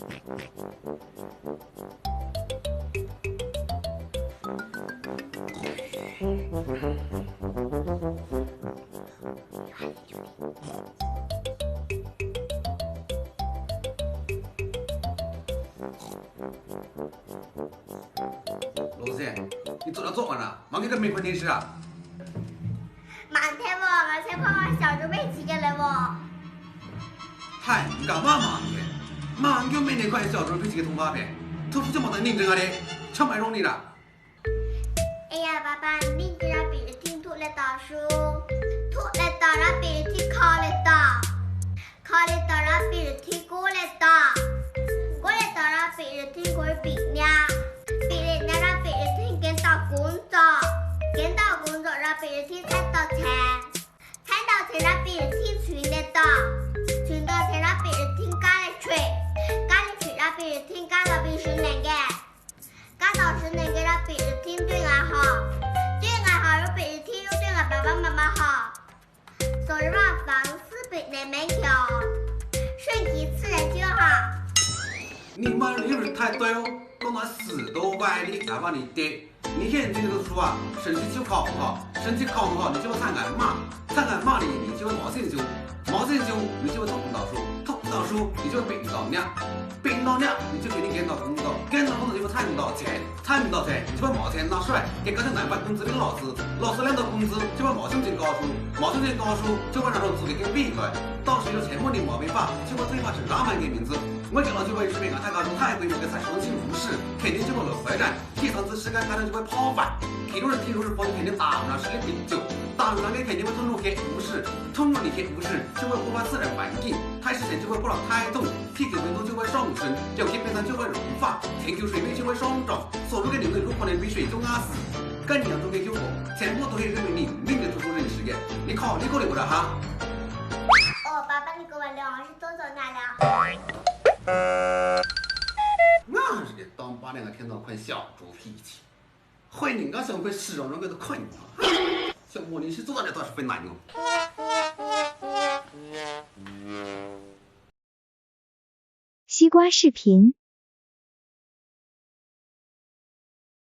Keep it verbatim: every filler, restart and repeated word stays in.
老师，你做了做完了，忙个没看电视啊？慢点哦，我先看看小猪佩奇个了哦。嗨，你干嘛慢点？慢个没你看小猪佩奇个动画片，都不怎么能认真啊嘞，全没容你了。 哎呀，爸爸，你知道比如听兔来倒数，兔来倒了，比如听考来倒，考来倒了，比如听歌来倒，歌来倒了，比如听歌比呢，比如呢了，比如听跟到工作，跟到工作了，比如听菜刀菜，菜刀菜了，比如听群来倒，群刀菜了，比如听咖喱水，咖喱水了，比如听咖啡比谁能个。 教導師能夠讓別人聽對𠊎好，對𠊎好又別人聽又對𠊎爸爸媽媽好。所以話凡事比你們強，順其自然就好。你媽，你有點太對哦，講到死都怪你，才把你爹。你現在這個書啊，成績就考不好，成績考不好，你就會上來罵。 上來罵你，你就會無成就，無成就，你就會讀毋到書，讀毋到書，你就會變到弱，變到弱，你就肯定見到工作，見到工作就會賺毋到錢，賺毋到錢，你就會無錢拿出來，給家庭男辦工資的老師，老師領到工資就會無心情教書，無心情教書就會拿到自己的未來，到時有錢問你無辦法，就會退化成浪漫的名字。我講到就會是每個大家都太會有個產生性無視，肯定就會有回來。 第三次世界大戰就會爆發，其中的地球是火星肯定打不了十个比九，打不了个肯定會通入核武室，通入你核武室就會破壞自然環境，大氣層就會破了太重，地球溫度就會上升，兩極冰層就會融化，全球水面就會上漲，所有的人類有可能被水沖壓死。跟你一樣都沒救活，全部都是因為你，你的讀書認識的，你考慮過了哈？哦，爸爸，你跟我聊，我是多走那聊。我是个当爸的，我天天看小猪脾气。 害人家想被使用人个都看你，想摸你是做到这段是被难用。西瓜视频。